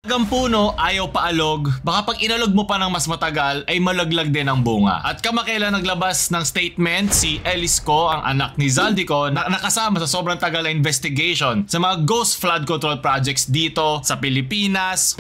Ang puno, ayaw paalog, baka pag inalog mo pa ng mas matagal ay malaglag din ang bunga. At kamakailan naglabas ng statement si Elisco, ang anak ni Zaldico, na nakasama sa sobrang tagal na investigation sa mga ghost flood control projects dito sa Pilipinas.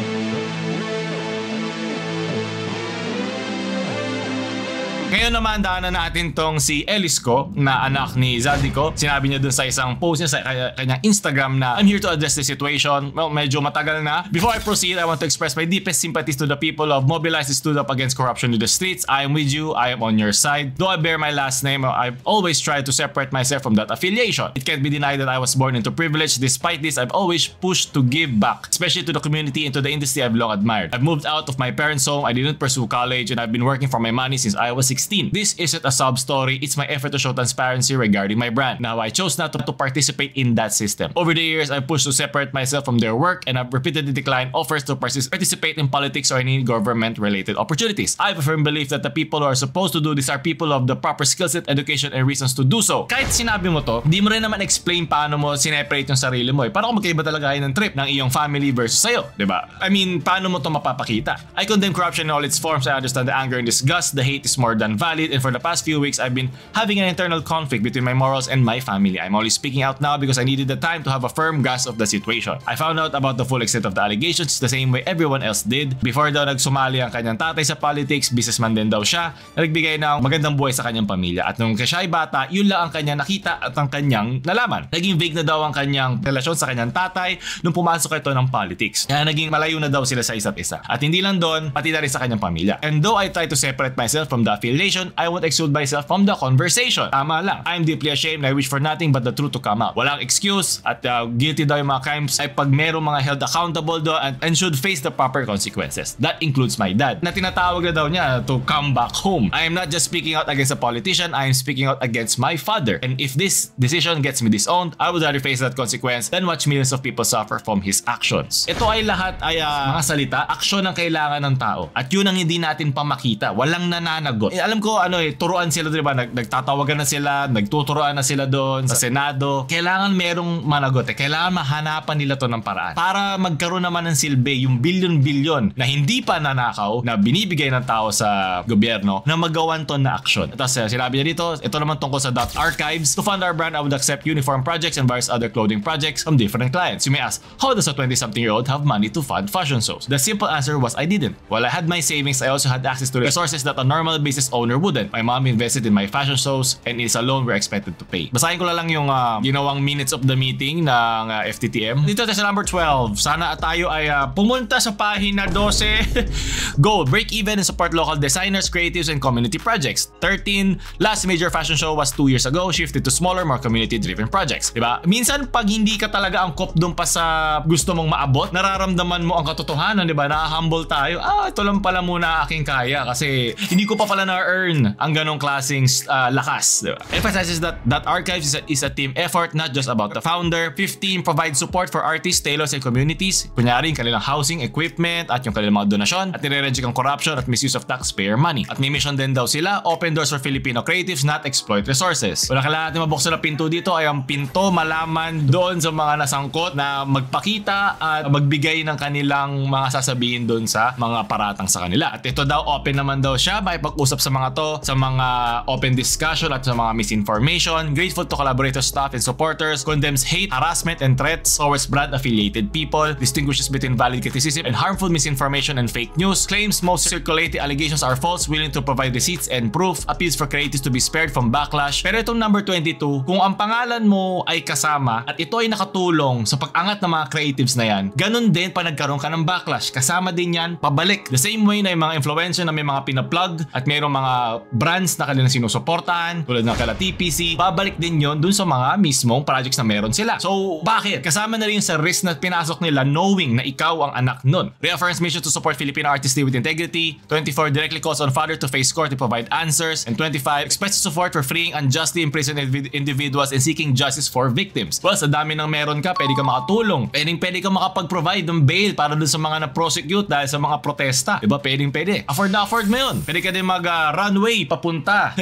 Ngayon naman, daanan natin tong si Elisco na anak ni Zaldico. Sinabi niya dun sa isang post niya sa kanyang Instagram na I'm here to address the situation. Well, medyo matagal na. Before I proceed, I want to express my deepest sympathies to the people of mobilized to stood up against corruption in the streets. I am with you. I am on your side. Though I bear my last name, I've always tried to separate myself from that affiliation. It can't be denied that I was born into privilege. Despite this, I've always pushed to give back, especially to the community and to the industry I've long admired. I've moved out of my parents' home. I didn't pursue college, and I've been working for my money since I was 16. This isn't a sob story, it's my effort to show transparency regarding my brand. Now, I chose not to participate in that system. Over the years, I've pushed to separate myself from their work, and I've repeatedly declined offers to participate in politics or any government-related opportunities. I have a firm belief that the people who are supposed to do this are people of the proper skill set, education, and reasons to do so. Kahit sinabi mo to, di mo rin naman explain paano mo sineparate yung sarili mo. Paano kung magkaiba talaga ng trip ng iyong family versus sa'yo, diba? I mean, paano mo to mapapakita? I condemn corruption in all its forms. I understand the anger and disgust. The hate is more than valid, and for the past few weeks, I've been having an internal conflict between my morals and my family. I'm only speaking out now because I needed the time to have a firm grasp of the situation. I found out about the full extent of the allegations the same way everyone else did. Before daw nagsumali ang kanyang tatay sa politics, businessman din daw siya, na nagbigay ng magandang buhay sa kanyang pamilya. At nung siya ay bata, yun lang ang kanyang nakita at ang kanyang nalaman. Naging vague na daw ang kanyang relasyon sa kanyang tatay nung pumasok ito ng politics. Kaya naging malayo na daw sila sa isa't isa. At hindi lang doon, pati na rin sa kanyang pamilya. And though I try to separate myself from the affiliation, I won't exclude myself from the conversation. Tama lang. I'm deeply ashamed. I wish for nothing but the truth to come out. Walang excuse at guilty daw yung mga crimes ay pag merong mga held accountable daw and should face the proper consequences. That includes my dad, na tinatawag na daw niya to come back home. I am not just speaking out against a politician, I am speaking out against my father. And if this decision gets me disowned, I would rather face that consequence than watch millions of people suffer from his actions. Ito ay lahat ay mga salita, aksyon ang kailangan ng tao. At yun ang hindi natin pamakita. Walang nananagot. Alam ko turuan sila, diba? Nagtatawagan na sila, nagtuturuan na sila doon sa Senado. Kailangan merong managot. Kailangan mahanapan nila to ng paraan para magkaroon naman ng silbi yung bilyon-bilyon na hindi pa nanakaw na binibigay ng tao sa gobyerno na magawan to na aksyon. Tapos sinabi niya dito, ito naman tungkol sa .archives. To fund our brand, I would accept uniform projects and various other clothing projects from different clients. You may ask, how does a 20-something-year-old have money to fund fashion shows? The simple answer was I didn't. While I had my savings, I also had access to resources that a normal business owner wouldn't. My mom invested in my fashion shows and it's a loan we're expected to pay. Basahin ko lang yung ginawang minutes of the meeting ng FTTM. Dito sa number 12, sana tayo ay pumunta sa pahina 12. Go, break even and support local designers, creatives, and community projects. 13, last major fashion show was 2 years ago, shifted to smaller, more community-driven projects. Diba? Minsan, pag hindi ka talaga angkop doon pa sa gusto mong maabot, nararamdaman mo ang katotohanan, diba? Na-humble tayo. Ito lang pala muna aking kaya kasi hindi ko pa pala na-earn ang ganong klaseng lakas. Diba? Emphasizes that Archives is a team effort, not just about the founder. 15, provide support for artists, tailors, and communities. Kunyari, yung kanilang housing, equipment, at yung kanilang mga donasyon, at nire-reject ang corruption at misuse of taxpayer money. At may mission din daw sila, open doors for Filipino creatives, not exploit resources. Wala kailangan natin mabuksan na pinto dito ay ang pinto malaman doon sa mga nasangkot na magpakita at magbigay ng kanilang mga sasabihin doon sa mga paratang sa kanila. At ito daw, open naman daw siya, makipag-usap sa mga to, sa mga open discussion at sa mga misinformation, grateful to collaborators, staff, and supporters, condemns hate, harassment, and threats towards brand-affiliated people, distinguishes between valid criticism and harmful misinformation and fake news, claims most circulating allegations are false, willing to provide receipts and proof, appeals for creatives to be spared from backlash. Pero itong number 22, kung ang pangalan mo ay kasama at ito ay nakatulong sa pag-angat ng mga creatives na yan, ganun din pa nagkaroon ka ng backlash, kasama din yan pabalik. The same way na yung mga influencer na may mga pinaplug at mayroong mga brands na kanilang sinusuportahan tulad ng kala TPC, babalik din yon dun sa mga mismong projects na meron sila. So bakit? Kasama na rin sa risk na pinasok nila knowing na ikaw ang anak nun. Reaffirms mission to support Filipino artists with integrity. 24, directly calls on father to face court to provide answers. And 25, expresses support for freeing unjustly imprisoned individuals and seeking justice for victims. Well, sa dami ng meron ka, pwede ka makatulong. Pwede ka makapag-provide ng bail para dun sa mga na-prosecute dahil sa mga protesta. Diba? Pwede. Afford mo yun. Pwede ka din runway papunta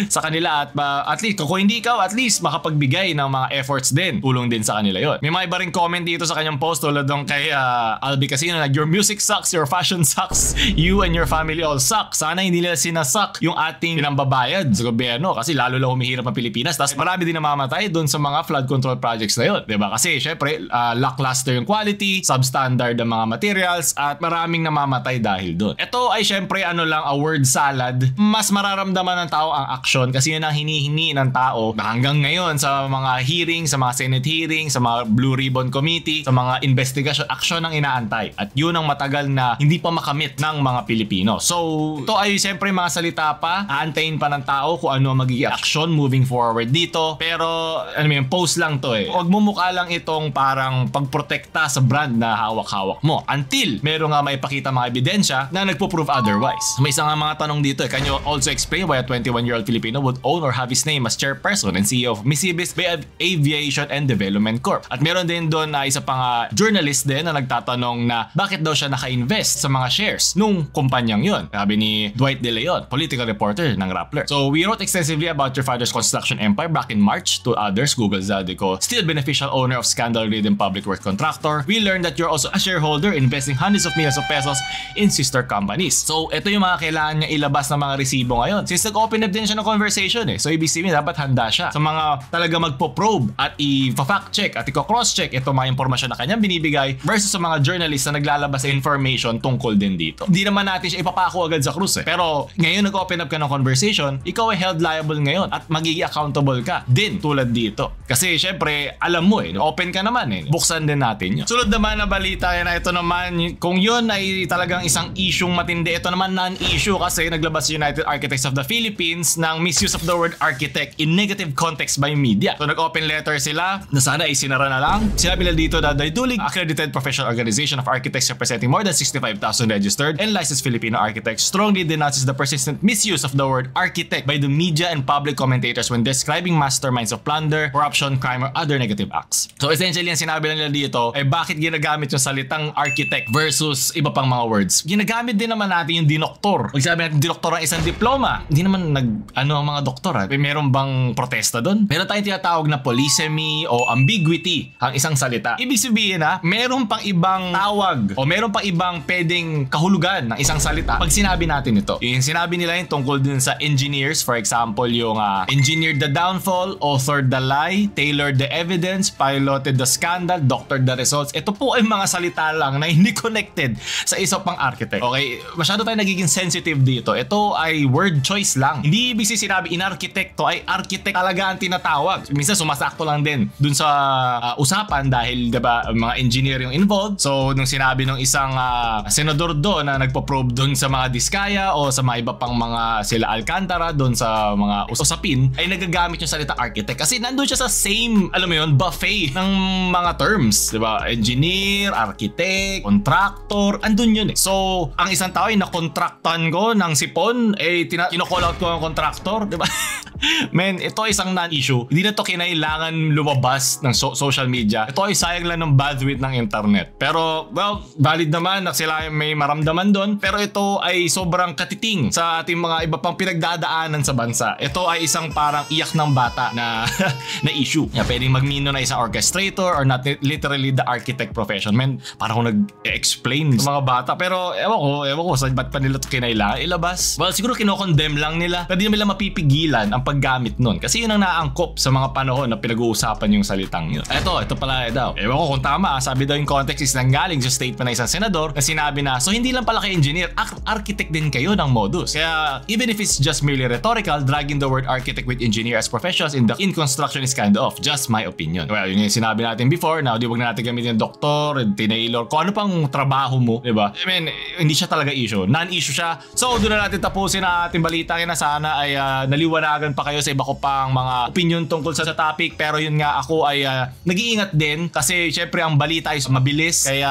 sa kanila at least kung hindi ikaw, at least makapagbigay ng mga efforts din, tulong din sa kanila yon. May mga iba rin comment dito sa kanyang post tulad ng kay Albi Casino na your music sucks, your fashion sucks, you and your family all suck. Sana hindi nila sinasuck yung ating pinambabayad sa gobyerno kasi lalo lang humihirap ang Pilipinas. Tapos marami din namamatay doon sa mga flood control projects na yun, diba? Kasi syempre lackluster yung quality, substandard ang mga materials, at maraming namamatay dahil doon. Ito ay syempre lang, a word salad. Mas mararamdaman ng tao ang action kasi yun ang hinihingi ng tao hanggang ngayon sa mga hearing, sa mga Senate hearing, sa mga Blue Ribbon Committee, sa mga investigation, action ang inaantay. At yun ang matagal na hindi pa makamit ng mga Pilipino. So, ito ay syempre mga salita pa, aantayin pa ng tao kung ano ang magiging action moving forward dito. Pero, post lang to eh. Huwag mo mukha lang itong parang pagprotekta sa brand na hawak-hawak mo until meron nga maipakita mga ebidensya na nagpo-prove otherwise. May isang mga tanong dito eh. Can you also explain why a 21-year-old Filipino would own or have his name as chairperson and CEO of Misibis Bay Aviation and Development Corp? At meron din doon na isa pang journalist din na nagtatanong na bakit daw siya naka-invest sa mga shares nung kumpanyang yun. Sabi ni Dwight De Leon, political reporter ng Rappler. So, we wrote extensively about your father's construction empire back in March. To others, Google Zadico, still beneficial owner of scandal-ridden public work contractor. We learned that you're also a shareholder investing hundreds of millions of pesos in sister companies. So, ito yung mga kailangan niya ilabas ng mga resibo ngayon. Since nag-open up din siya ng conversation eh. So, ibig sabihin, dapat handa siya sa mga talaga magpo-probe at i-fact check at i-cross check itong mga impormasyon na kanyang binibigay versus sa mga journalists na naglalabas sa information tungkol din dito. Hindi naman natin siya ipapako agad sa krus eh. Pero, ngayon nag-open up ka ng conversation, ikaw ay held liable ngayon at magiging accountable ka din tulad dito. Kasi, syempre, alam mo eh, open ka naman eh. Buksan din natin yun. Sunod naman na balita na ito naman, kung yun ay talagang isang isyung matindi, ito naman non-issue kasi naglabas United Architects of the Philippines ng misuse of the word architect in negative context by media. So nag-open letter sila na sana ay sinara na lang. Sinabi nila dito na the duly accredited professional organization of architects representing more than 65,000 registered and licensed Filipino architects strongly denounces the persistent misuse of the word architect by the media and public commentators when describing masterminds of plunder, corruption, crime, or other negative acts. So essentially, ang sinabi nila dito ay bakit ginagamit yung salitang architect versus iba pang mga words. Ginagamit din naman natin yung dinoktor. Pag sabi natin dinoktor ang isang diploma, hindi naman ang mga doktor ha. Meron bang protesta doon? Meron tayong tinatawag na polysemy o ambiguity ang isang salita. Ibig sabihin meron pang ibang tawag o meron pang ibang pwedeng kahulugan ng isang salita pag sinabi natin ito. Yung sinabi nila yung tungkol din sa engineers, for example, yung engineered the downfall, authored the lie, tailored the evidence, piloted the scandal, doctored the results. Ito po ay mga salita lang na hindi connected sa isa pang architect. Okay, masyado tayo nagiging sensitive dito. Ito ay word choice lang. Hindi ibig sinabi in-arkitekto ay architect talaga ang tinatawag. Minsan sumasakto lang din dun sa usapan dahil diba mga engineer yung involved. So nung sinabi ng isang senador doon na nagpo-probe doon sa mga Diskaya o sa mga iba pang mga sila Alcantara doon sa mga usapin ay nagagamit yung salita architect kasi nandun siya sa same, alam mo yun, buffet ng mga terms, diba? Engineer, architect, contractor, andun yun eh. So, ang isang tao ay nakontraktan ko ng sipon, kino-call out ko ang contractor, diba? Men, ito ay isang non-issue. Hindi na to kinailangan lumabas ng social media. Ito ay sayang lang ng bandwidth ng internet. Pero, well, valid naman na sila may maramdaman doon. Pero ito ay sobrang katiting sa ating mga iba pang pinagdadaanan sa bansa. Ito ay isang parang iyak ng bata na na issue. Pwedeng magmino na isang orchestrator or not literally the architect profession. Men, parang ako nag-explain sa mga bata. Pero, ewan ko, sa ba't pa nila ito kinailangan ilabas? Well, siguro kinokondemn lang nila. Pero di nila mapipigilan ang paggamit nun. Kasi yun ang naangkop sa mga panahon na pinag-uusapan yung salitang yun. Ito pala daw. Ewan ko kung tama. Sabi daw yung context is nanggaling sa statement ng isang senador na sinabi na, so hindi lang pala kayo engineer, architect din kayo ng modus. Kaya even if it's just merely rhetorical, dragging the word architect with engineer as professionals in construction is kind of just my opinion. Well, yun yung sinabi natin before, na di wag na natin gamitin yung doktor, tinailor, kung ano pang trabaho mo, diba? I mean, hindi siya talaga issue. Non-issue siya. So, doon na natin tapusin ang ating balita na sana ay naliwanagan pa kayo sa iba ko pang mga opinion tungkol sa topic. Pero yun nga, ako ay nag-iingat din kasi syempre ang balita ay mabilis. Kaya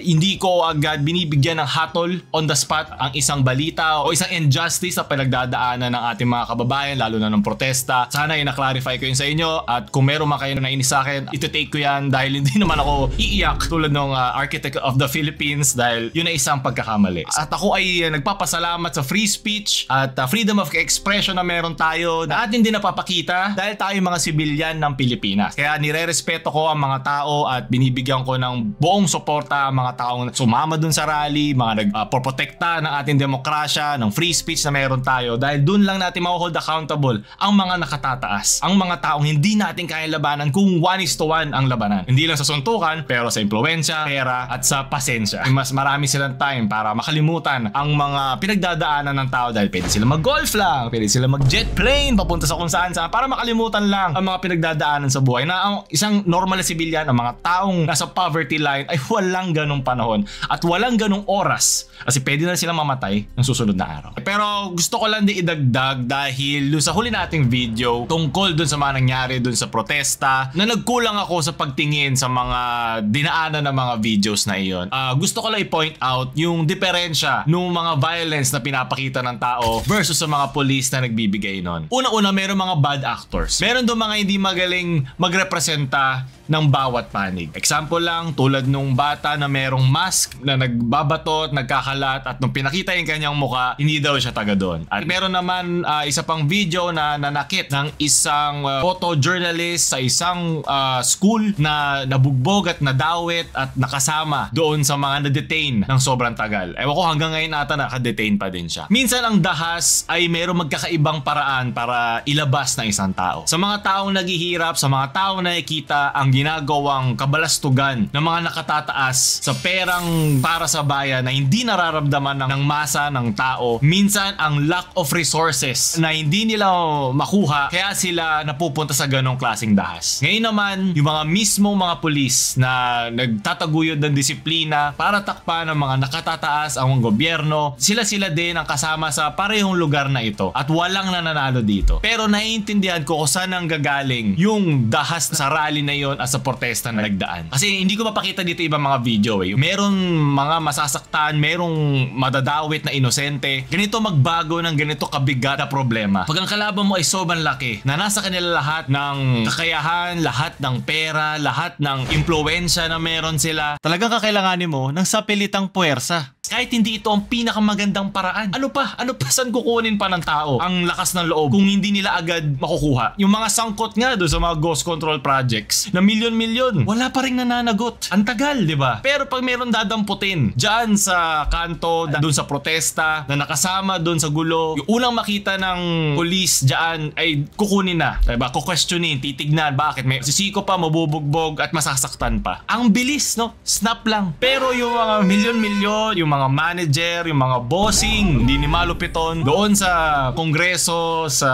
hindi ko agad binibigyan ng hatol on the spot ang isang balita o isang injustice na pinagdadaanan ng ating mga kababayan, lalo na ng protesta. Sana ay na-clarify ko yun sa inyo at kung meron man kayo na nainis sa akin, ito-take ko yan dahil hindi naman ako iiyak tulad ng Architect of the Philippines dahil yun ay isang pagkakamali. At ako ay nagpapasalamat sa free speech speech at freedom of expression na meron tayo na atin din napapakita dahil tayo mga sibilyan ng Pilipinas. Kaya nire-respeto ko ang mga tao at binibigyan ko ng buong suporta ang mga taong sumama dun sa rally, mga nagpoprotekta ng ating demokrasya, ng free speech na meron tayo dahil dun lang natin ma-hold accountable ang mga nakatataas, ang mga taong hindi natin kaya labanan kung 1:1 ang labanan. Hindi lang sa suntukan pero sa impluwensya, pera at sa pasensya. Mas marami silang time para makalimutan ang mga pinagdadaanan ng tao dahil pwede sila mag-golf lang, pwede sila mag-jet plane papunta sa kung saan para makalimutan lang ang mga pinagdadaanan sa buhay na ang isang normal na sibilyan, ang mga taong nasa poverty line ay walang ganong panahon at walang ganong oras kasi pwede na silang mamatay ng susunod na araw. Pero gusto ko lang din idagdag dahil sa huli nating video tungkol dun sa mga nangyari dun sa protesta na nagkulang ako sa pagtingin sa mga dinaanan ng mga videos na iyon. Gusto ko lang i-point out yung diferensya nung mga violence na pinapakita ng tao versus sa mga police na nagbibigay nun. Una-una, meron mga bad actors. Meron doon mga hindi magaling magrepresenta ng bawat panig. Example lang, tulad nung bata na merong mask na nagbabatot, nagkakalat at nung pinakita yung kanyang muka, hindi daw siya taga doon. At meron naman isa pang video na nanakit ng isang photojournalist sa isang school na nabugbog at nadawit at nakasama doon sa mga na-detain ng sobrang tagal. Ewan ko hanggang ngayon ata naka-detain pa din siya. Minsan ang dahas ay merong magkakaibang paraan para ilabas ng isang tao. Sa mga taong naghihirap, sa mga taong nakikita ang ginagawang kabalastugan ng mga nakatataas sa perang para sa bayan na hindi nararamdaman ng masa ng tao. Minsan ang lack of resources na hindi nila makuha kaya sila napupunta sa ganong klaseng dahas. Ngayon naman, yung mga mismong mga pulis na nagtataguyod ng disiplina para takpan ng mga nakatataas ang gobyerno, sila din ang kasama sa parehong lugar na ito at walang nananalo dito. Pero naiintindihan ko kung saan ang gagaling yung dahas sa rally na yon as a protesta na nagdaan. Kasi hindi ko mapakita dito ibang mga video eh. Meron mga masasaktan, merong madadawit na inosente. Ganito magbago ng ganito kabigat na problema. Pag ang kalaban mo ay sobrang laki, na nasa kanila lahat ng kakayahan, lahat ng pera, lahat ng impluwensya na meron sila, talagang kakailanganin mo ng sapilitang puwersa. Kahit hindi ito ang pinakamagandang paraan. Ano pa? Saan kukunin pa ng tao ang lakas ng loob kung hindi nila agad makukuha? Yung mga sangkot nga doon sa mga ghost control projects na milyon-milyon, wala pa rin nananagot. Ang tagal, di ba? Pero pag meron dadamputin dyan sa kanto, doon sa protesta, na nakasama doon sa gulo, yung unang makita ng police dyan ay kukunin na. Diba? Kukwestiyonin, titignan, bakit may sisiko pa, mabubugbog at masasaktan pa. Ang bilis, no? Snap lang. Pero yung mga milyon-milyon, yung mga manager, yung mga bossing, hindi ni malupiton, doon sa Kongreso, sa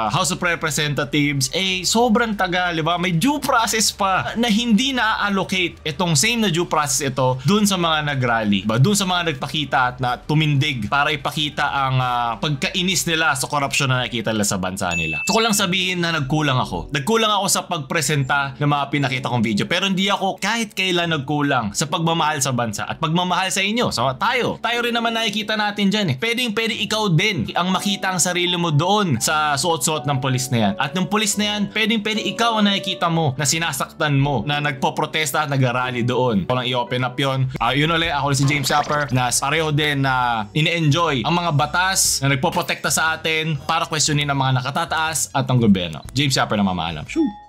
House of Representatives, sobrang tagal, di ba? May due process pa na hindi na-allocate itong same na due process ito doon sa mga nag-rally, ba? Doon sa mga nagpakita at na tumindig para ipakita ang pagkainis nila sa korupsyon na nakikita nila sa bansa nila. So ko lang sabihin na nagkulang ako. Nagkulang ako sa pagpresenta ng mga pinakita kong video, pero hindi ako kahit kailan nagkulang sa pagmamahal sa bansa at pagmamahal sa inyo. So tayo rin naman nakikita natin dyan eh. Pwede ikaw din ang makita ang sarili mo doon sa suot-suot ng pulis na yan. At ng pulis na yan, pwede ikaw ang nakikita mo na sinasaktan mo, na nagpo-protesta at nag-rally doon. Kung lang i-open up yun. Yun ulit, ako si James Shopper na pareho din na ini-enjoy ang mga batas na nagpo-protekta sa atin para questionin ang mga nakatataas at ang gobyerno. James Shopper na mamaalam. Shoo!